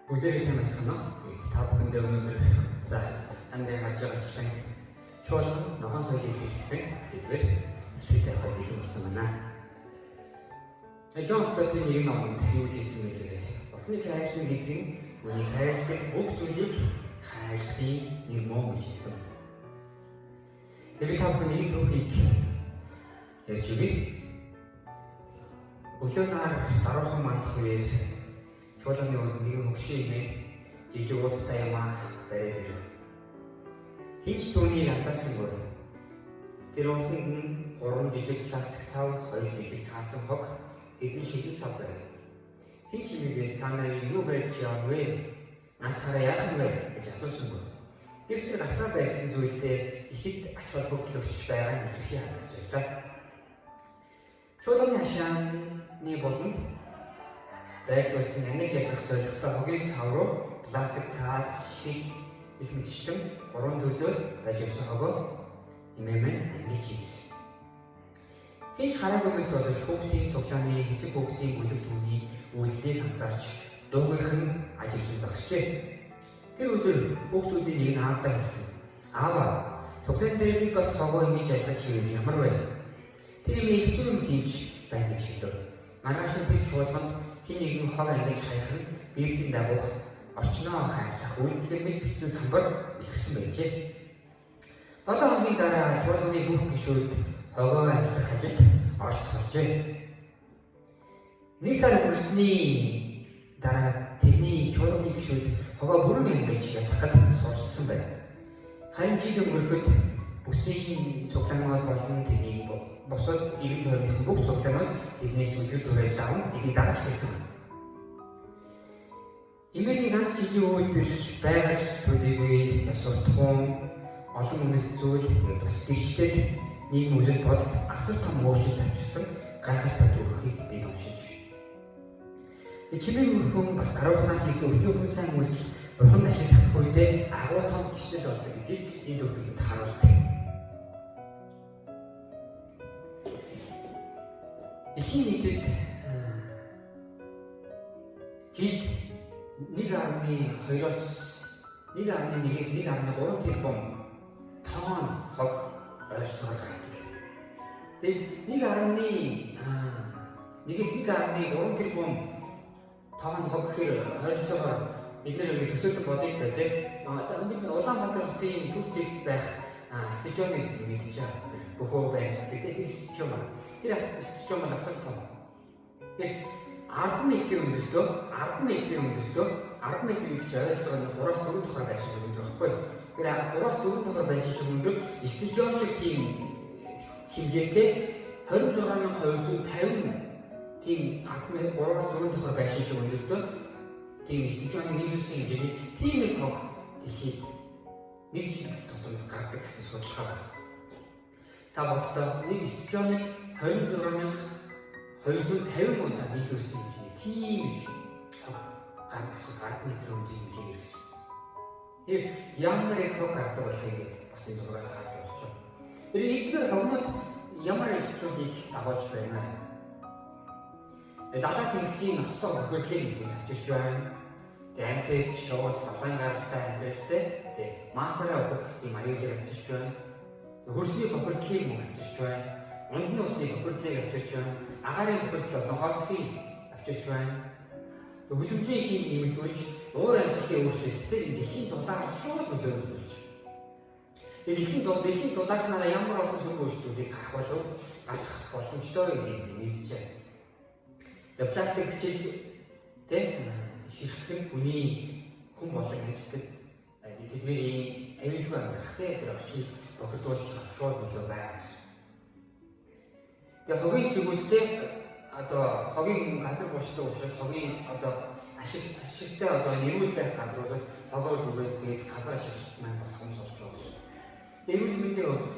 Бүгдээрээ сайн байцгаана уу? Тэгээд та бүхэндээ өнөөдөр хамтдаа амьдрал гарч байгаачлан чуулган ногоон соёлыг эзэлсэн сэдвээр сэтгэл тавихад бэлэн болсон байна. За, Джон Стоттын нэгэн номонд юу хэлсэн бэ гэхээр Бурхныг хайрлана гэдэг нь түүний хайрладаг бүх зүйлийг хайрлахын нэр мөн гэж хэлсэн. Тэгээд би та бүхэн нэгэн түүхийг ярьж өгье. Өглөө нар даруухан мандах үеэр чуулганы өд нэгэн хөгшин эмээ жижиг ууттай юмаа бариад ирэв. Хэн ч түүнийг анзаарсангүй. Тэр уутанд нь 3 жижиг пластик сав, 2 жижиг цаасан хог, хэдэн шилэн сав байв. Хэн ч эмээгээс та нарын юу байж явна вэ? Наадхаараа яах нь вэ гэж асуусангүй. Гэвч тэр гартаа байсан зүйлдээ ихэд ач холбогдол өгч байгаа нь илэрхий харагдаж байлаа. Чуулганы хашааны буланд байрлуулсан ангид ялгах зорилготой хогийн сав руу пластик цаас, шил гэх мэтчлэн 3 төрлөөр байж явсан хогоо эмээ маань ангилж хийсэн. Хэн ч хараагүй мэт боловч хүүхдийн цуглааны хэсэг хүүхдийн бүлэг түүний үйлдэлийг анзаарч дуугийнх нь ажилласан зогсжээ. Тэр өдөр хүүхдүүдийн нэг нь аавдаа хэлсэн. "Аава, цуглаан дээр би бас хогоо ингэж ялгаж хийвэл ямар вэ? Тэр эмээ их зүй юм хийж байна" гэж хэлв. Маргааш нь тэр чуулганд хэн нэгэн хог ангилж хаях нь Библийн дагуух орчноо хайрлах үйлдэл мэт бичсэн самбар бэлгэсэн байжээ. 7 хоногийн дараа чуулганы бүх гишүүд хогоо ангилах ажилд оролцоолжээ. Нэг сар өнгөрсний дараа тэрний чуулганы гишүүд хогоо бүрэн ангилж ялгахад суралцсан байв. Харин жил өнгөрөхөд бүсийн цуглаанууд болон тэрний бусад эргэн тойрныхон бүх цуглаанууд тэднээс үлгэр дуурайл аван тэднийг дагаж эхэлсэн. Эмээний ганц жижиг үйлдэл байгаль төдийгүй ёс суртахуун, олон үнэт зүйл, тэгээд бас гэрчлэл нийгэм үзэл бодолд асар том өөрчлөлт авчирсан гайхалтай түүхийг бид уншиж. Чимээгүй хүн бас даруухнаар хийсэн өчүүхэн сайн үйлдэл Бурханд ашиглах үедээ агуу том гэрчлэл болдог гэдгийг энэ түүхийг харуулдаг. Дэлхийн нийтэд жилд 1.2-оос 1.1-ээс 1.3 тэрбум тонн хог ойролцоогоор гардаг. Тэгэд 1.1-ээс 1.3 тэрбум тонн хог гэхээр ойролцоогоор бид нэр ингээд төсөөлөн бодъё л да, тийм. Бид Улаанбаатар хотын төв зэгт байх стадионыг бид мэдж байгаа. Бөхөө байршдаг тийм тэр стадион байна. Тэр стадион бол асар том. Тэгэхээр 10 метрийн өндөртөө 10 метрийн өндөртөө 10 метр гэж чинь ойролцоогоор 3-4 давхар байшин шиг өндөр байхгүй. Тэгэхээр 3-4 давхар байшин шиг өндөр стадион шиг тийм хэмжээтэй 26250 тийм 3-4 давхар байшин шиг өндөртөө тийм стадионы нийлүүлсэн хэмжээний тийм их хог дэлхийд нэг жил тутамд гардаг гэсэн судалгаа байна. Та боддоо, нэг стадионыг 26250 удаа нийлүүлсэн хэмжээний тийм их хог гарна гэсэн, 10 метр өндрийн хэмжээгээр гэсэн. Тэр ямар их хог гардаг болохыг бид бас энэ зургаас харж болж байна. Тэр эдгээр хогнууд ямар эрсдлүүдийг дагуулж байна вэ? Далайн тэнгисийн ноцтой бохирдлыг бид авчирч байна. Тэгээ амьтад шууд далайн гаралтай амьдралтай тэгээ массаараа өгөх тийм аюулыг авчирч байна. Хөрсний бохирдлыг мөн авчирч байна. Ундны усны бохирдлыг авчирч байна. Агаарын бохирдол болон хортхийг авчирч байна. Хөлөмжийн ихийг нэмэгдүүлж, уур амьсгалын өөрчлөлттэй энэ дэлхийн дулаар шууд нөлөө үзүүлж. Тэгээ дэлхийн дулаарснараа ямар олон сөрөг өөрчлөлтүүдийг харах болов гарах боломжтой гэдгийг бид мэдж байна. Тэгээ пластик бичил тэ ширхэх нь хүний хүн болон амьтдад тэдгээрийн аюулгүй амьдрах тэ тэр орчныг бохирдуулж шууд нөлөө байгаа гэсэн. Тэгээ хогийн цэгүүд тэ одоо хогийн газар буушдаг учраас хогийн одоо ашигтай одоо эрүүл байх газруудад хогоор дүрээд тэгээд газар ашиглалт маань бас хомс болж байгаа гэсэн. Эрүүл мэндийн хувьд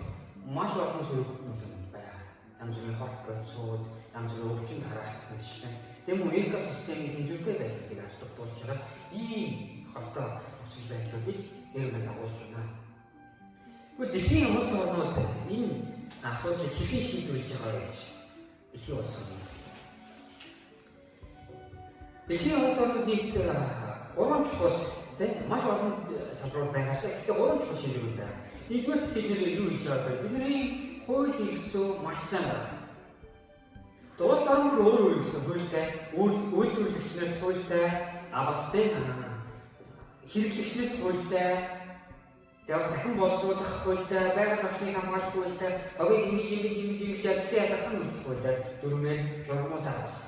маш олон сөрөг нөлөөнүүд байгаа. Янз бүрийн хорт бодисууд, янз бүрийн өвчин тараах мэтчлэн. Тэм үү экосистемийн тэнцвэртэй байдлуудыг алдагдуулж байгаа ийм хортой нөхцөл байдлуудыг тэр маань дагуулж байна. Тэгвэл дэлхийн улс орнууд энэ асуудлыг хэрхэн шийдвэрлэж байгаа вэ гэж дэлхийн улс орнууд. Дэлхийн улс орнууд нийт гурван чухал тийм маш олон салбарууд байгаа шүү дээ. Гэхдээ гурван чухал шийдвэр байна. Нэгдүгээр тэд нэр юу хийж байгаа вэ? Тэдний хууль хэрэгцээ маш сайн байна. Улс орон бүр өөр өөр гэсэн хуультай, үйлдвэрлэгч нарт хуультай, а бас тийм хэрэглэгч нарт хуультай, тэгээ бас дахин боловсруулах хуультай, байгаль орчныг хамгаалах хуультай, хогийг ингэж ингэж ингэж ингэж адилхан ялгах нь хүртэл хуулиар дүрмээр журмуудаар бас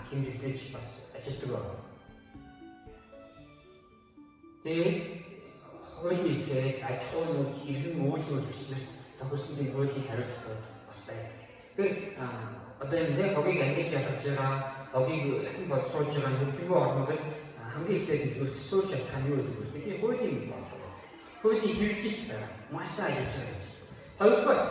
хэмжигдэж бас ажилладаг байна. Тэгээд хуулийн этгээд аж ахуйн нууц, иргэн үйлдвэрлэгч нарт тохирсон тийм хуулийн хариуцлагууд бас байдаг. Тэгэхээр одоо энэ тэ хогийг ангиж ялгаж байгаа, хогийг дахин боловсруулж байгаа хөгжингүй орнуудад хамгийн эхлээд нэгдүгээр суурь шалтгаан юу гэдэг вэ? Тэдний хуулийн бодлого байдаг. Хуулийн хэрэгжилт байгаа. Маш сайн ажиллаж байгаа гэж. Хоёрдугаарт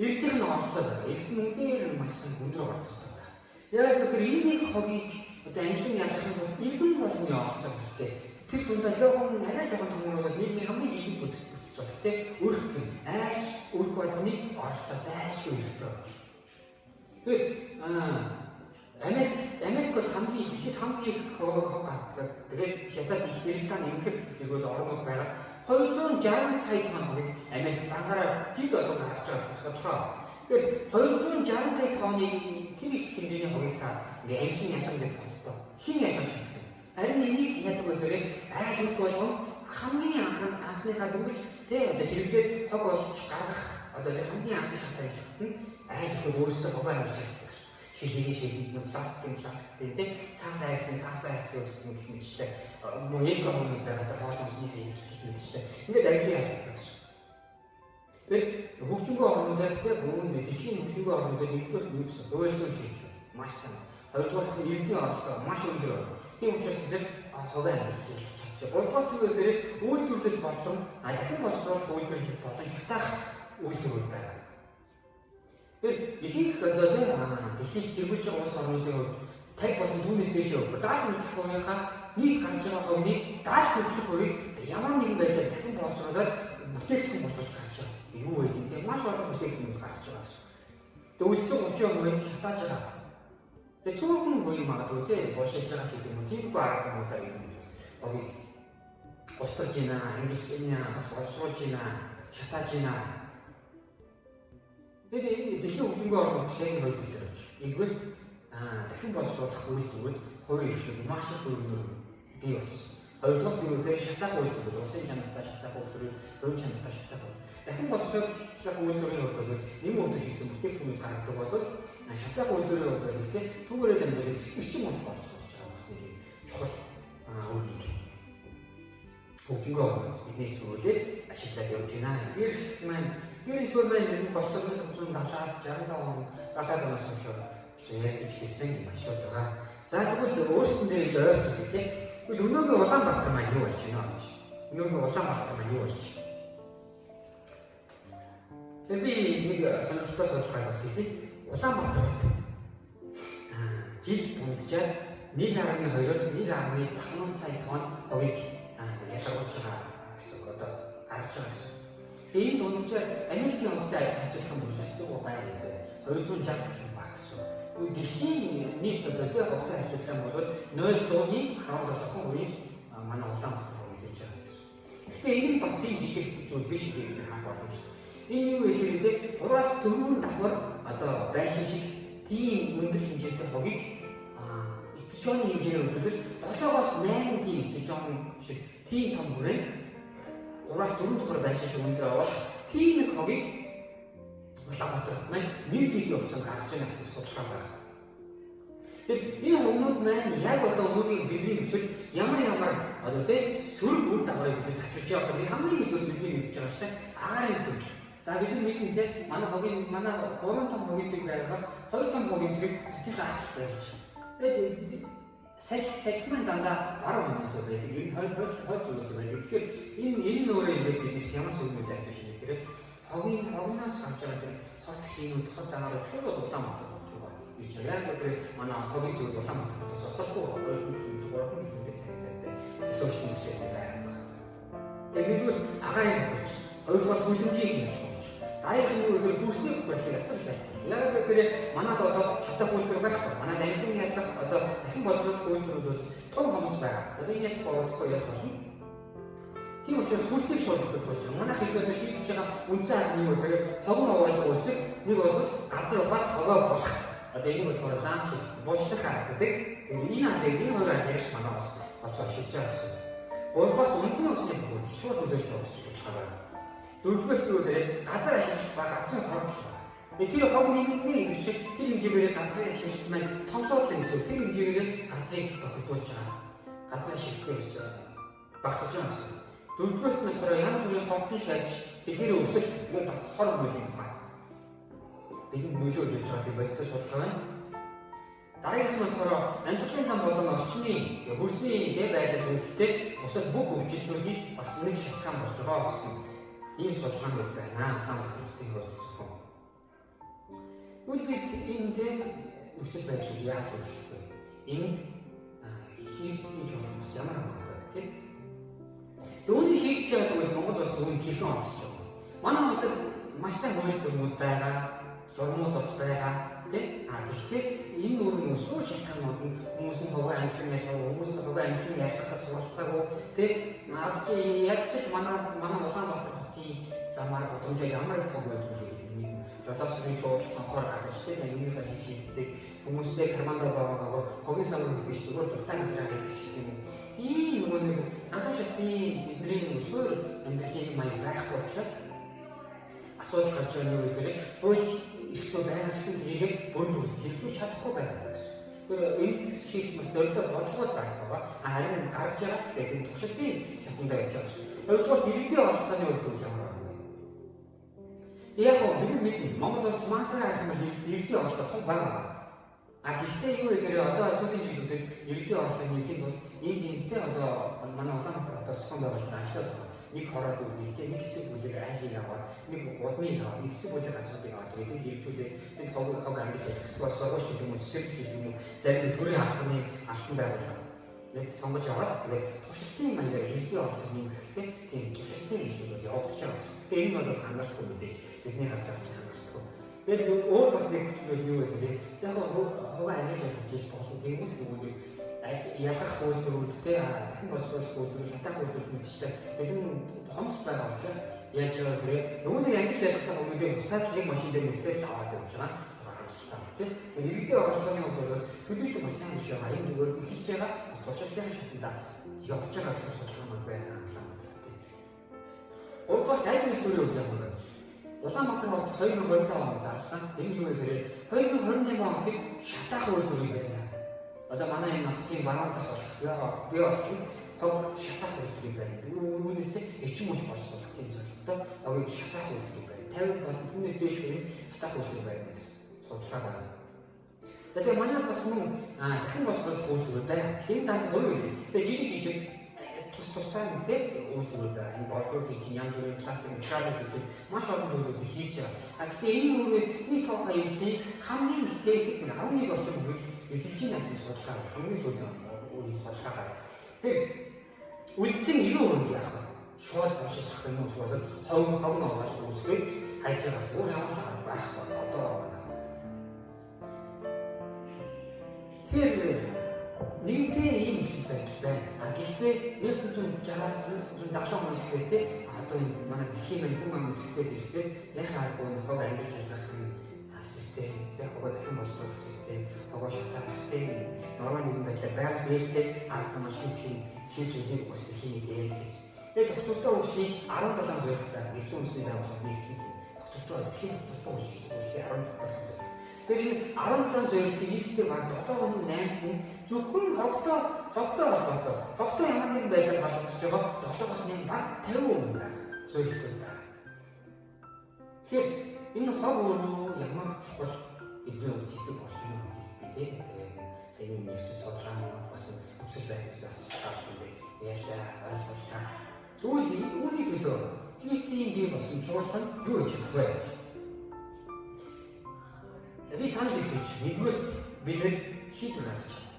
иргэдийн нь оролцоо байгаа. Иргэд нь үнэхээр маш сайн өндөр оролцоотой байна. Яг тэгэхээр энэ нэг хогийг одоо амжилан ялгахын тулд иргэн болгоны оролцоо хэрэгтэй. Тэр дундаа жоохон арай жоохон томрол бол нийгмийн хамгийн жижиг бүтц болох те өрх гэн айл өрх болгоны оролцоо зайлшгүй хэрэгтэй. Тэгэхээр Америк бол хамгийн дэлхийд хамгийн их хог гаргадаг. Тэгээд Хятад, Их Британи, Энгэлэг зэргүүд орнууд байгаа. 260 сая тонн хогийг Америк дангаараа жил болгон гаргаж байгаа гэсэн судалгаа. Тэгэхээр 260 сая тонны тэр их хэмжээний хогийг та ингээ амжилан ялгана гэж боддоо. Хэн ялгаж чадах юм? Харин энийг яадаг вэ гэхээр айл өрх болгон хамгийн анхныхаа дөнгөж тэ одоо хэрэглээд хог олж гаргах одоо тэр хамгийн анхны шат амжилтад нь айл өрхөд өөрсдөө хогоо амжилт чаддаг гэсэн. Шилэгийн шилэнд нь пластикийн пластиктэй тэ цаас айцгийн цаас айцгийн гэдэг гэх мэтчлээ мөн эко хогнууд байгаа тэ хоол хүнсний хэрэглэл гэх мэтчлээ ингээд ажлын ялгадаг гэсэн. Тэгэхээр хөгжингүй орнуудад тэ бүүн дэлхийн хөгжингүй орнуудад нэгдүгээр нь юу гэсэн хууль зүйн шийдэл маш сайн. Хоёрдугаар нь иргэдийн оролцоо маш өндөр байна. Тийм учраас тэд хогоо амьдарч ялгаж чадчих. Гуравдугаар юу гэхээр үйлдвэрлэл болон дахин боловсруулах үйлдвэрлэл болон шатаах үйлдвэрүүд байна. Тэгэхээр ихэнх одоо тийм дэлхийд тэргүүлж байгаа улс орнуудын хувьд 50 болон түүнээс дээш 70 хүртэлх хувийнхаа нийт гарч байгаа хогны 70 хүртэлх хувийг ямар нэгэн байдлаар дахин боловсруулад бүтээгдэхүүн болгож гарч байгаа. Юу вэ гэдэг тийм маш олон бүтээгдэхүүнүүд гарч байгаа гэсэн. Тэгээ үлдсэн 30% нь шатааж байгаа. Тэгээ цөөхөн хувийн магадгүй тийм булшиж байгаа ч гэдэг юм уу. Тиймэрхүү арга замуудаар ер нь хогийг устгаж байна, ангилж байна, бас боловсруулж байна, шатааж байна. Тэгээд энэ дэлхийн хөгжингүй орнууд яг энэ хоёр талаар явж байна. Нэгдүгээрт дахин боловсруулах үйлдвэрүүд хувийн хвшлэг маш их өргөнөөр бий болсон. Хоёрдугаарт юу гэхээр шатаах үйлдвэрүүд, улсын чанартай шатаах үйлдвэрүүд, хувийн чанартай шатаах үйлдвэр. Дахин боловсруулах үйлдвэрийн хувьд бол нэмэн өвдөг хийсэн бүтээгдэхүүнүүд гаргадаг бол шатаах үйлдвэрийн хувьд бол тийм түүгээрээ дамжуулан эрчим хүч боловсруулж байгаа бас нэг юм чухал үүргийг хөгжингүй орнууд биднээс төрүүлээд ашиглаад явж байна. Дээрх маань дээрийн суурь маань ер нь болцоо 1970-аад 65 он 70-аад оноос хойш яригдж эхэлсэн юм ажлууд байгаа. За тэгвэл өөрсдөн дээр ил ойр төлөй тийм. Тэгвэл өнөөгийн Улаанбаатар маань юу болж байна гэж. Өнөөгийн Улаанбаатар маань юу болж байна? Тэгээ би нэг сонирхолтой судалгааг бас хийлээ. Улаанбаатар хот жилд дунджаар 1.2-оос 1.5 сая тонн хогийг ялгаруулж байгаа гэсэн үг одоо гаргаж байгаа гэсэн. Тэгээ энэ дунджаар Америкийн хогтой харьцуулах юм бол харьцангуй гай үзээ 260 дахин бага гэсэн. Дэлхийн нийт одоо тий хогтой харьцуулах юм бол 0.17 хувийн манай Улаанбаатар хог эзэлж байгаа гэсэн. Гэхдээ энэ нь бас тийм жижиг зүйл биш гэдгийг бид харах боломжтой. Энэ юу вэ гэхээр тий 3-аас 4 давхар одоо байшин шиг тийм өндөр хэмжээтэй хогийг стадионы хэмжээгээр үзүүлбэл 7-оос 8 тийм стадион шиг тийм том хүрээнд 3-аас 4 давхар байшин шиг өндөр оруулах тийм нэг хогийг Улаанбаатар хот маань нэг жилийн хугацаанд гаргаж байна гэсэн судалгаа байна. Тэгэхээр энэ хогнууд маань яг одоо өнөөгийн бидний нөхцөл ямар ямар одоо тийм сөрөг үр дагаврыг бид нар тавьж байгаа би хамгийн нэгдүгээр бидний мэдж байгаа шүү дээ. Агаарын нөхцөл. За бид нар мэднэ тийм манай хогийн манай 3 том хогийн зэг байгаагаас 2 том хогийн зэг хотынхаа арчлал байж байгаа. Тэгээд салхи маань дандаа баруун хойноос байдаг. Ер нь хойд хойд зүгээс байдаг. Тэгэхээр энэ нь өөрөө ингээд биднэрт ямар сөрөг нөлөө авчирч байгаа гэхээр хогийн хогноос гарч байгаа тэр хорт хийнүүд хорт агаарууд шууд Улаанбаатар хот руу ирж байгаа. Яг гэхээр манай хогийн зүг Улаанбаатар хотоос холгүй 2 км 3 км цаг зайтай сошиал нүсээс байгаад байгаа. Тэгээд нэгдүгээр агаарын нөхөрч, хоёрдугаар төлөмжийн хяналт болж. Дараагийнх нь юу гэхээр хөрсний бохирдлыг асар их ялах болж. Яагаад гэхээр манад одоо шатах үйлдвэр байхгүй. Манад амлин ялах одоо дахин боловсруулах үйлдвэрүүд бол том хомс байгаа. За би энэ тухай удахгүй ярих болно. Тийм учраас хөрсийг шууд бохирдуулж байгаа. Манайх хэдээс шийдэж байгаа үндсэн арга нь юу гэхээр хогон угаалга үүсэх, нэг бол газар ухаад хогоо болох. Одоо энийг болохоор ланд shift, булшлах арга гэдэг. Тэгэхээр энэ аргыг, энэ хоёр аргыг л манай улс голцоо ашиглаж байгаа гэсэн. Гуравдугаарт ундны усны бохирдол шууд нөлөөлж байгаа гэж судалгаа байна. Дөрөвдүгээр юу гэхээр газар ашиглалт ба газрын хордол байна. Тэр хог нэмэгдэнэ гэдэг чинь тэр хэмжээгээр газрын ашиглалт маань томсоол юм гэсэн. Тэр хэмжээгээр газрыг бохирдуулж байгаа. Газрын ашиглалтыг бас багасгаж байгаа гэсэн. Дөрөвдүгээрт нь болохоор янз бүрийн хортон шавж тэдгээр өсөлт, тэгээд бас хор мөлийн тухай бидэнд нөлөө үзүүлж байгаа тийм бодиттой судалгаа байна. Дараагийнх нь болохоор амьсгалын зам болон орчны хөрсний тэ байдлаас үүдэлтэй бусад бүх өвчлөлүүдийн бас нэг шалтгаан болж байгаа гэсэн ийм судалгаанууд байна. Улаанбаатар хотын хувьд зөвхөн. Тэгвэл бид энэ тэ нөхцөл байдлыг яаж өөрчлөх вэ? Энд Христийн чуулган бас ямар хамаатай вэ, тийм? Дөөний шийдэж байгаа гэвэл Монгол улс үүнд хэрхэн оролцож байгаа вэ? Манай улсад маш сайн хууль дүрмүүд байгаа, журмууд бас байгаа, тийм? А гэхдээ энэ нүүрний өсвөр шалтгаанууд нь хүмүүс нь хувийн амжилт ялгав, хүмүүс нь хувийн амжилт ялгахад суралцаагүй, тийм? Наад чи яг л манай Улаанбаатар хотын замаар гудамжаар ямар их хог байдаг вэ гэдэг нь жолоосны шууд цонхоор гаргаж, тийм, юуныхаа ажил шийддэг, хүмүүстэй кармандаа байгаагаа хогийн самар биш зүгээр дуртай газраа гэдэг ч юм уу. Тийм нөгөө нэг анхан шатны бидний өсвөр амьдралын маяг байхгүй учраас асуудал гарч байгаа нь юу гэхээр хууль эрх зүй байгаа ч гэсэн тэрийг бүрэн дүгнэлт хэрэгжүүлж чадахгүй байгаа гэсэн. Тэгэхээр энд шийдсэн бас дөрөвдөө бодлогод байхгүй ба харин гаргаж байгаа тэгэхээр энэ туршилтын шатандаа явж байгаа гэсэн. Хоёрдугаар иргэдийн оролцооны хувьд үл ямар байна вэ? Яг гоо бид мэднэ Монгол улс масаар харах юм бол иргэдийн оролцоо том байгаа. А гэхдээ юу гэхээр одоо сүүлийн жилүүдэд иргэдийн оролцоог нэмэхэд бол энд эндтэй одоо манай Улаанбаатар хотоос зохион байгуулж ажиллаад байгаа. Нэг хороо дүүргийхтэй нэг хэсэг бүлэг айлыг аваад, нэг гудмыг аваад, нэг хэсэг бүлэг газруудыг аваад тэгээд энд хэрэгжүүлээд энд хог хог амьдарч ажиллах эсвэл сургууль гэдэг юм уу, цэцэрлэг гэдэг юм уу, зарим төрийн албаны алтан байгууллага тэгээд сонгож аваад тэгээд туршилтын маягаар иргэдийн оролцоог нэмэхтэй тийм туршилтын юм бол явагдаж байгаа юм. Гэтэ энэ нь бол хангалтгүй мэдээж бидний харж байгаа чинь хангалтгүй. Тэгээд өөр бас нэг хүчин зүйл нь юу вэ гэхээр за яг хугаа амьдарч ажиллаж болно. Тэгмүүд нөгөө нэг ялгах үйлдвэрүүд те дахин боловсруулах үйлдвэр, шатаах үйлдвэр мэдчихлээ. Тэдэн хомс байгаа учраас яаж байгаа гэхээр нөгөө нэг ангилт ялгасан хүмүүдээ буцаад нэг машин дээр мэтлээд л аваад явж байгаа. Жохоо харамсалтай байна тий. Иргэдийн оролцооны хувьд бол төдийлөн бас сайн биш байгаа. Энэ зүгээр эхэлж байгаа бас туршилтын шатанда явж байгаа гэсэн судалгаанууд байна Улаанбаатар хотын. Гуравдугаарт аж үйлдвэрийн хувьд ямар байна вэ? Улаанбаатар хот 2025 он зарласан. Тэр нь юу вэ гэхээр 2028 он гэхэд шатаах үйлдвэрийг барина. Одоо манай энэ хотын баруун зах болох био орчинд хог шатаах үйлдвэрийг барина. Үүнээс эрчим хүч боловсруулах тийм зорилготой хогийг шатаах үйлдвэрийг барина. 50 болон түүнээс дээш хүрэн шатаах үйлдвэрийг барина гэсэн судалгаа байна. За тэгээ манайд бас мөн дахин боловсруулах үйлдвэрүүд байна. Тэгэхээр энэ дандаа хувийн үйлдвэр. Тэгээ жижиг жижиг тус тустай нэг тийм үйлдвэрүүд байна. Энэ боржуур хийж, янз бүрийн пластик материалууд хийж маш олон зүйлүүдийг хийж байгаа. А гэхдээ энэ өөрөө нийт тоохоо эвдлийн хамгийн ихтэй ихэд нэг 11 орчим хувийг эзэлж байна гэсэн судалгаа байна. Хамгийн сүүлийн үеийн судалгаа байна. Тэгэхээр үлдсэн 90% яах вэ? Шууд булшилах юм уу? Эсвэл хов хов аваад үүсгээд хайж байгаас өөр ямар ч арга байхгүй одоо байна. Тэгэхээр нэгэнтээ ийм нөхцөл байдал байна. А гэхдээ 1960-аас 1970 оноос эхлээд те одоо энэ манай дэлхийн маань хүн ам өсөлттэй зэрэгцээ яхаа аргагүй нь хог амьдарч ялгах юм систем, те хогоо дахин боловсруулах систем, хогоо шатаах те нормал нэгэн байдлаар байгаль нээлттэй арга замаар шийдэх шийдвэрүүдийг бас дэлхийн нийт яриад байсан. Тэгээд доктортой хөгжлийн 17 зорилго байна. Нэгдсэн үндэсний байгууллага нэгдсэн тийм доктортой дэлхийн доктортой хөгжлийн 17 зорилго. Тэгэхээр энэ 17 зорилтыг нийтдээ баг 7.8 нь зөвхөн хогтой холбоотой. Хогтой ямар нэгэн байдлаар холбогдож байгаа 7-8 баг 50% байх зорилттой байна. Тэгэхээр энэ хог өөрөө ямар чухал бидний хувьд сэдэв болж байна гэдгийг би тэгээ саяны ярьсан судалгааны бас нөхцөл байдал бас та бүхэндээ ярьлаа, ойлголаа. Тэгвэл үүний төлөө Христийн бий болсон чуулган юу хийж чадах вэ гэж. Би санал тавьж, нэгдүгээрт бид нэр шийдвэр гаргаж байна.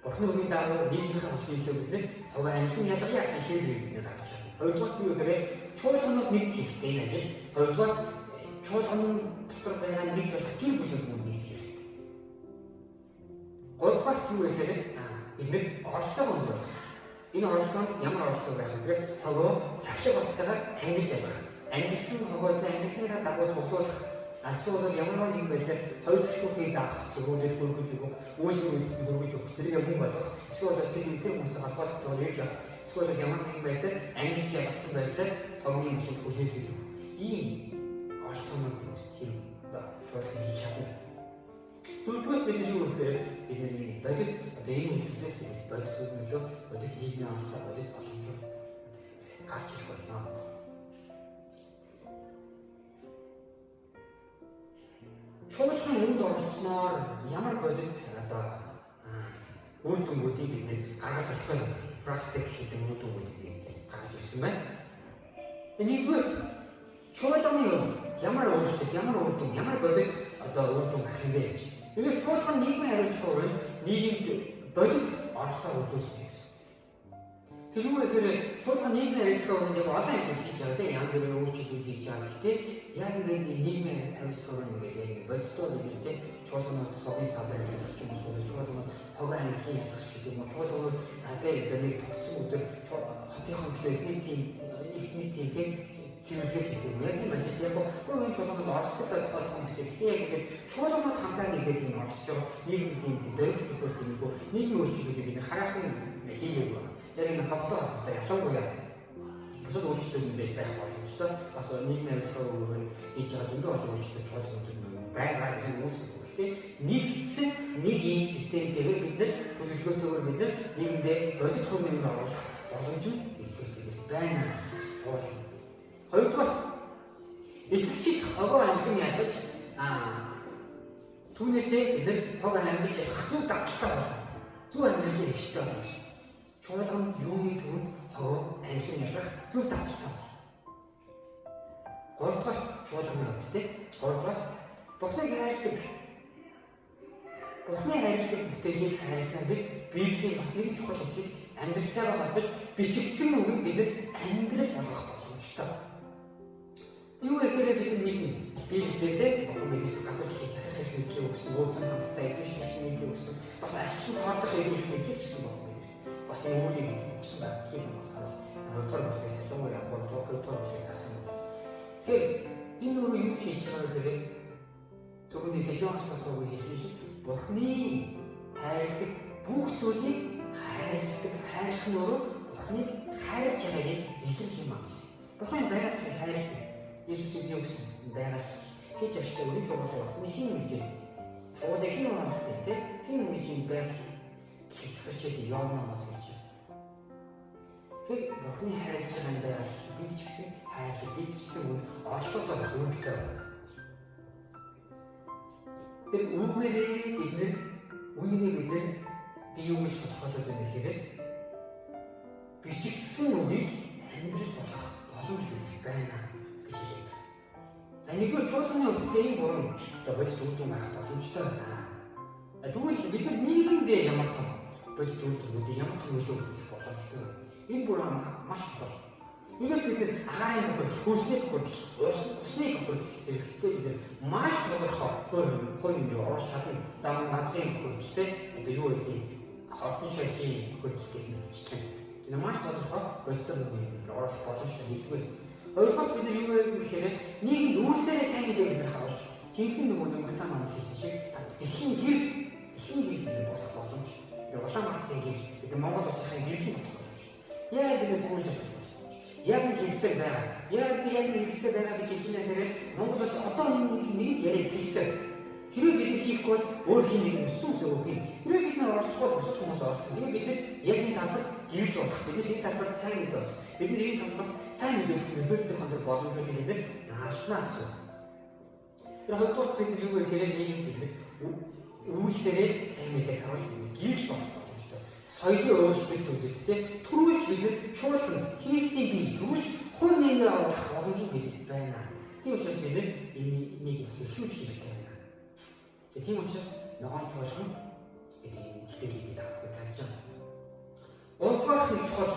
Бурхны үгийн дагуу нийгмийнхаа хүчний төлөө бид нэр хогоо амьлан ялгая гэсэн шийдвэрийг бид нэр гаргаж байна. Хоёрдугаарт юу гэхээр чуулганууд нэгдэх хэрэгтэй энэ ажил. Хоёрдугаарт чуулган дотор байгаа нэг болох гэр бүлүүд мөн нэгдэх хэрэгтэй. Гуравдугаарт юу гэхээр бид нэг оролцоог өндөр болох хэрэгтэй. Энэ оролцоо нь ямар оролцоо байх вэ гэхээр хогоо савшиг бодтойгоор ангилж ялгах. Ангилсан хогоотой ангилсныхаа дагуу цуглуулах. Эсвэл бол ямар нэгэн байдлаар хоёр дахь даах зөвүүдэд хөргөж өгөх, үйлдвэр үйлсэд хөргөж өгөх, тэрийг мөнгө олох, эсвэл бол тэр хүмүүстэй холбоо тогтоогоор ирж авах, эсвэл бол ямар нэгэн байдлаар ангилж ялгсан байдлаар хогны машинд хүлээлгэж өгөх. Ийм оролцоонууд бид тийм одоо чуулган хийж чадна. Дөрөвдүгээр бид нар юу гэхээр бид нар энэ бодит одоо энэ үйлдэлээс бид бодит нөлөө, бодит нийгмийн оролцоо, бодит боломжууд гарч ирэх болно. Чуулган үүнд оролцсноор ямар бодит одоо үр дүнгуудыг бид нэр гаргаж болох вэ? Практик гэдэг үр дүнгуудыг би гаргаж ирсэн байна. Нэгдүгээр чуулганы хувьд ямар өөрчлөлт, ямар үр дүн, ямар бодит одоо үр дүн гарах юм бэ гэж. Нэгдүгээр чуулган нийгмийн хариуцлага өрөөнд нийгэмд бодит оролцоо үзүүлсэн гэсэн. Тэр юу гэхээр чуулган нийгмийн хариуцлага өрөөнд яг олон ажил хийж байгаа тийм янз бүрийн үйлчлэлүүд хийж байгаа. Гэхдээ яг ингээд нийгмийн хариуцлага өрөөнд ингээд яг бодиттой бид нэр тийм чуулганууд хогийн салбарыг ялгах юм уу, чуулганууд хогоо ангилан ялгах гэдэг юм уу, чуулганууд тийм одоо нэг тогтсон өдөр хотынхон төлөө их нийтийн тийм цэвэрлэг гэдэг юм. Яг ийм ажилд яг хөө энэ чуулганууд оролцолтой тухай тухай хүмүүс. Гэхдээ яг ингээд чуулганууд хамтаар ингээд юм оролцож байгаа нийгэмд тийм дөрвөлт төхөө тиймэрхүү нийгмийн үйлчлэлүүдийг бид хараахан хийгээгүй байна. Яг энэ хогтой холбоотой ялангуяа бусад үйлчлэлүүд мэдээж байх боломжтой. Бас нийгмийн хариуцлага өрөөнд хийж байгаа зөндөө олон үйлчлэл чуулганууд байгаа тэр үүсэх. Гэхдээ нэгдсэн нэг ийм системтэйгээр бид нэр төлөвлөгөөтэйгээр бид нэр нийгэмдээ бодит хувь нэмэр оруулах боломж нь нэгдүгээр тэгээс байна гэж чуулган. Хоёрдугаар итгэгчид хогоо амьлан ялгаж түүнээсээ бид нэр хог амьлж ялгах зөв давталтай болно. Зөв амьдралын хөвштэй болно гэсэн. Чуулган юуны түрүүнд хогоо амьлан ялгах зөв давталтай болно. Гуравдугаарт чуулганы хувьд тийм гуравдугаарт Бурхныг хайрладаг. Бурхны хайрладаг бүтээлийг хайрснаар бид Библийн бас нэгэн чухал хэсгийг амьдралтайгаа холбож бичигдсэн үгийг бид нар амьдрал болгох боломжтой. Юу гэхээр бид нар мэднэ. Библиэлд тийм Бурхан биднэрт газар дэлхийг захирах мэдлэг өгсөн, өөртөө хамтдаа эзэмших мэдлэг өгсөн. Бас ажилтны тоодох эрүүл мэдлэг ч гэсэн Бурхан биднэрт бас энэ үүргийг бидэнд өгсөн байна. Эхлэл нь бас харвал 2 дугаар бүлгээс ялангуяа 3 дугаар 2 дугаар бүлгээс харах юм бол. Тэгэхээр энэ өөрөө юу хийж байгаа вэ гэхээр түүний Тэжоос тодорхойгүй хэлсэн шиг Бурхны хайрладаг бүх зүйлийг хайрладаг, хайрлах нь өөрөө Бурхныг хайрлаж байгааг илэрх юм а гэсэн. Бурхан байгалыг хайрладаг. Иесус юу гэсэн? Байгаль хийж ашигтай өрөж угаалаа байх. Хин ингэж яа. Шууд хин угаалтай тий. Хин ингэж юм байгаль дэлхийг захирч яа явна бас гэж. Тэгэхээр Бурхны хайрлаж байгаа энэ байгаль бид ч гэсэн хайрлах, бид ч гэсэн оролцоотой байх үүрэгтэй байна. Тэр үгээрээ бид нэр үүнийгээ бид нэр би юу гэж тодорхойлоод байна гэхээр бичигдсэн үгийг амьдрал болгох боломж бидэнд байна гэж хэлээд. За нэгдүгээр чуулганы хувьд тийм гурван одоо бодит үр дүн гарах боломжтой байна. Тэгвэл бид нар нийгэмдээ ямар том бодит үр дүнгуудыг ямар том нөлөө үзүүлэх боломжтой вэ? Энэ бүр маш чухал. Нэгдүгээр бид нар агаарын бохирдол, хөрсний бохирдол, усны бохирдол зэрэгтээ бид нар маш тодорхой хувь нэмрийг оруулах чадна. За мөн газрын бохирдол те одоо юу гэдэг хотын шаржийн бохирдол гэх мэтчлэн. Тэр маш тодорхой бодиттой хувь нэмрийг оруулах боломжтой нэгдүгээр. Хоёрдугаар бид нар юу вэ гэхээр нийгэмд үүсээрээ сайн мэдээ бид нар харуулж жинхэнэ нөгөө нэг Матай номд хэлсэн шиг дэлхийн гэрэл бид нар болох боломж. Тэр Улаанбаатарын гэрэл бид Монгол улсын гэрэл болох боломж. Яг бид нар түүж болох боломж. Яг нь хэрэгцээ байгаа. Яг би яг нь хэрэгцээ байгаа гэж хэлж байна гэхээр Монгол улс одоо нэг яриад хэлцээ. Хэрвээ бид нар хийхгүй бол өөр хин нэг өссөн өсөөгөө хийн. Хэрвээ бид нар оролцохгүй бусад хүмүүс оролцсон. Тэгээ бид нар яг энэ талбарт гэрэл болох. Бид нар энэ талбарт сайн мэдээ болох. Бид нар энэ талбарт сайн нөлөөлөх нөлөөллийн өндөр боломжуудыг бид нар алднаа гэсэн. Тэр хоёрдугаар бид нар юу вэ гэхээр нийгэм бид нар үйлсээрээ сайн мэдээг харуулж бид гэрэл болох боломжтой. Соёлын өөрчлөлтүүдэд тий түрүүлж бид нар чуулган Христийн бие түрүүлж хувь нэмрээ оруулах боломж бидэнд байна. Тийм учраас бид нар энийг бас илүүх хэрэгтэй байна. Тийм учраас ногоон чуулган гэдэг юм илтгэлийг би та бүхэнд тавьж байгаа. Гуравдугаар нь чухал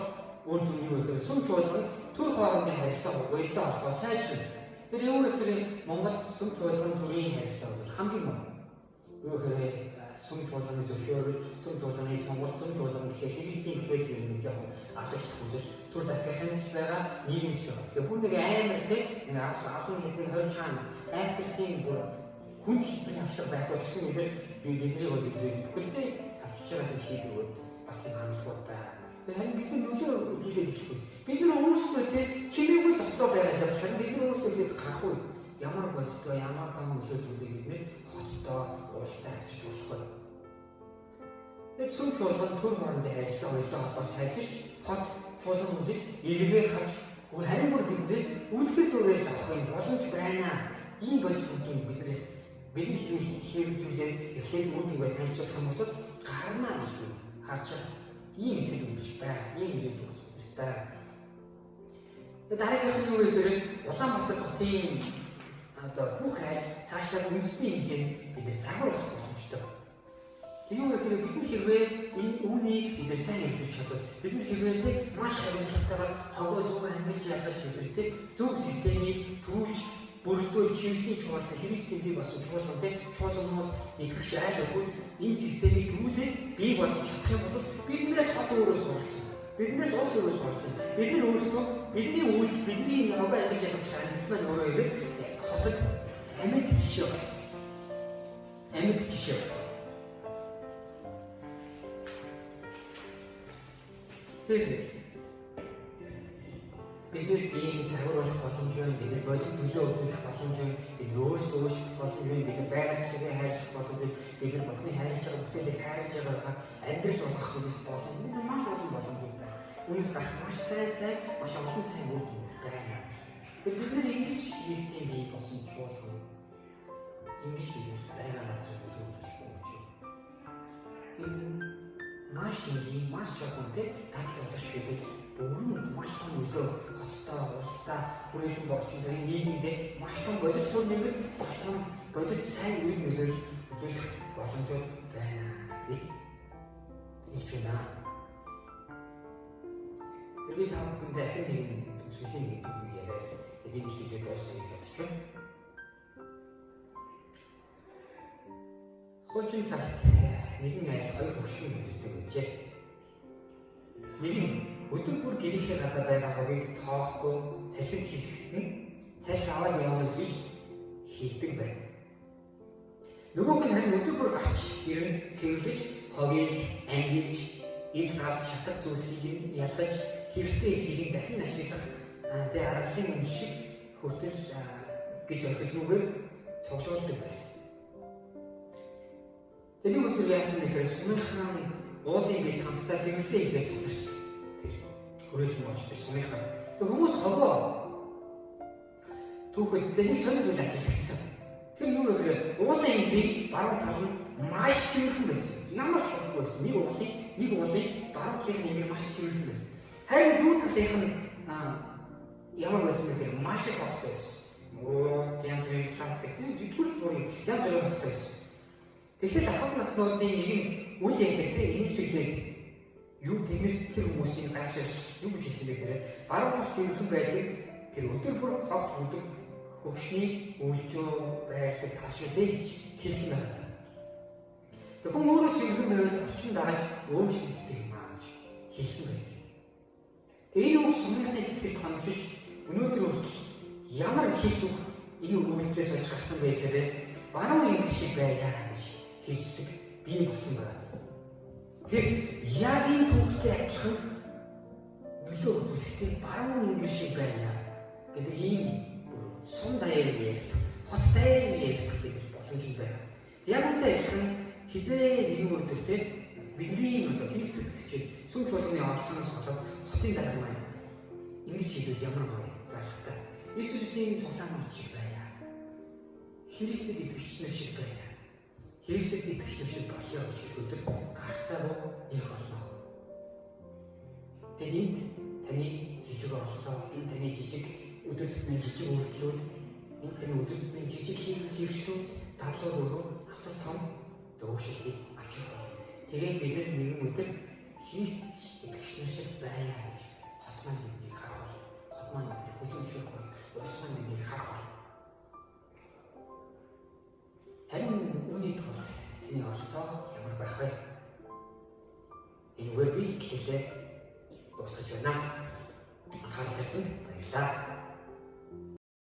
үр дүн юу гэхээр сүм чуулган төр хоорондын харилцаа уялдаа холбоо сайжирна. Тэр юу гэхээр Монголд сүм чуулган төрийн харилцаа бол хамгийн муу. Юу гэхээр сүм чуулганы зөвшөөрөл, сүм чуулганы сонголт, сүм чуулган гэхээр Христийн гэхэл ер нь жоохон алгах үзэл төр засгийн ч байгаа, нийгэмд ч байгаа. Тэгэхээр бүр нэг амар те нэг олон хэдэн 20 чаана айхтар тийм бүр хүнд хэлбэрийн авчлага байхгүй ч гэсэн биднийг бол бүхэлдээ авчиж байгаа тийм шийдвэрүүд бас тийм хандлагууд байгаа. Харин бид нар нөлөө үзүүлээд эхлэхгүй. Бид нар өөрсдөө те чимээгүй дотроо байгаа даа. Харин бид нар өөрсдөө ихэд гарахгүй. Ямар бодиттой, ямар том нөлөөллүүдийг бид нэр хоттой, улстай авчиж болох вэ? Тэгээд сүм чуулган төр хоорондын харилцаа уялдаа холбоо сайжирч хот чуулгануудыг эргээр харж харин бүр биднээс үлгэр дуурайл авах юм боломж байна. Ийм бодит үр дүн биднээс бид нар хэрэгжүүлээд эхлээд үр дүнгээ танилцуулах юм бол гарна гэж би харж байгаа. Ийм итгэл үнэмшилтэй, ийм ирээдүйн бас үнэмшилтэй. Дараагийнх нь юу вэ гэхээр Улаанбаатар хотын одоо бүх айл цаашлаад үндэсний хэмжээнд бид нар загвар болох боломжтой. Юу вэ гэхээр бид нар хэрвээ энэ үүнийг бид нар сайн хэрэгжүүлж чадвал бид нар хэрвээ тэг маш хариуцлагатайгаар хогоо зөв ангилж ялгаж бид нар тэг зөв системийг төрүүлж бүрэлдүүлж Христийн чуулган, Христийн бий болсон чуулган тэг чуулганууд итгэгч айл өгөхөд энэ системийг төрүүлээд бий болгож чадах юм бол биднээс хот өөрөө суралцсан. Биднээс улс өөрөө суралцсан. Бид нар өөрсдөө бидний үйлдэл, бидний энэ хогоо ангилж ялгаж байгаа амьдрал маань өөрөө ирээд хотод амьд жишээ болох. Амьд жишээ болох. Тэгэхээр бид нарт ийм загвар болох боломж байна, бид нар бодит нөлөө үзүүлэх боломж байна, бид нар өөрсдөө өөрчлөх боломж байна, бид нар байгальчлагыг хайрлах боломж байна, бид нар Бурхны хайрлаж байгаа бүтээлийг хайрлаж байгаагаа амьдрал болгох боломж. Бид нар маш олон боломжууд байна. Үүнээс гарах маш сайн, маш олон сайн үр дүн байна. Тэр бид нар ингэж Христийн бий болсон чуулган ингэж бид нар байгаа газар нөлөө үзүүлэх гэж байна. Энэ маш энгийн, маш жоохон те татал боловч бид бүрэн маш том нөлөө хоттой, улстай, хүрээлэн борчтой нийгэмдээ маш том бодит хувь нэмэр, маш том бодит сайн үр нөлөөлөл үзүүлэх боломжууд байна гэдгийг хэлж байна. Тэр би та бүхэндээ ахин нэгэн төгсгөлийн нэг үг яриад тэгээд энэ хэлээ дуусгая гэж бодож байна. Хуучин цагт нэгэн айлд хоёр хөршин амьдардаг байжээ. Нэг нь өдөр бүр гэрийнхээ гадаа байгаа хогийг тоохгүй салхинд хийсгэт нь салхи аваад явна гэж хэлдэг байв. Нөгөөх нь харин өдөр бүр гарч ирэн цэвэрлэж хогийг ангилж ил галд шатах зүйлсийг нь ялгаж хэрэгтэй эсхийг нь дахин ашиглах тэ аргалын үн шиг хүртэл гэж орхилгүйгээр цуглуулдаг байсан. Тэр нэг өдөр яасан гэхээр сумынхан уулын бэлт хамтдаа цэвэрлэлээ хийхээр цугларсан. Тэр хүрээлэн болж тэр сумынхан. Тэр хүмүүс хогоо түүхэд тэр нэг сонир зүйл ажиглагдсан. Тэр юу вэ гэхээр уулын энгэрийн баруун тал нь маш цэвэрхэн байсан. Ямар ч хоггүй байсан. Нэг уулын баруун талын энгэр маш цэвэрхэн байсан. Харин зүүн талынх нь ямар байсан бэ гэхээр маш их хогтой байсан. Муу янз бүрийн пластик, зүтгэл бүрийн янз бүрийн хогтой байсан. Тэгэхээр ахад наснуудын нэг нь үл ялэг те энийг чиглээд юу тэмэр тэр хүмүүсийн гайхшилж юу гэж хэлсэн бэ гэхээр баруун тал цэвэрхэн байдаг тэр өдөр бүр хогт хөдөх хөгшний үйлжөө байрладаг тал шүү дээ гэж хэлсэн байна. Тэр хүн өөрөө цэвэрхэн байвал орчин дагаж өөрчлөгддөг юм аа гэж хэлсэн байдаг. Тэгээ энэ үг сумынхны сэтгэлд хонжиж өнөөдөр хүртэл ямар хэлц үг энэ үйлдэлээс болж гарсан бэ гэхээр баруун ингэр шиг байя гэж хэллэг бий болсон байна. Тэр яг энэ түүхтэй адилхан нөлөө үзүүлэхдээ баруун ингэр шиг байя гэдэг ийм сум даяар яригдах, хот даяар яригдах бид боломж нь байна. Яг үнтэй адилхан хизээ нэгэн өдөр те бидний одоо Христ итгэгчид сүм чуулганы оролцооноос болоод хотын дарга маань ингэж хэлвэл ямар гоё зарлахтай. Иесусийн цуглаанууд шиг байя. Христэд итгэгч нар шиг байя. Христэд итгэгч нар шиг болёо гэж хэлэх өдөр гарцаагүй ирэх болно. Тэгээд энд таны жижиг оролцоо, энд таны жижиг өдөр тутмын жижиг үйлдэлүүд, энд таны өдөр тутмын жижиг хэвшлүүд, дадлууд өөрөө асар том өөрчлөлтийг авчрах болно. Тэгээд бид нар нэгэн өдөр Христ итгэгч нар шиг байя гэж хот маань биднийг харах бол, хот маань биднийг хүлээн зөвшөөрөх бол, улс маань биднийг харах бол. Харин үүний тулд таны оролцоо ямар байх вэ? Энэгээр би хичээлээ дуусгаж байна. Анхаарал тавьсанд баярлалаа.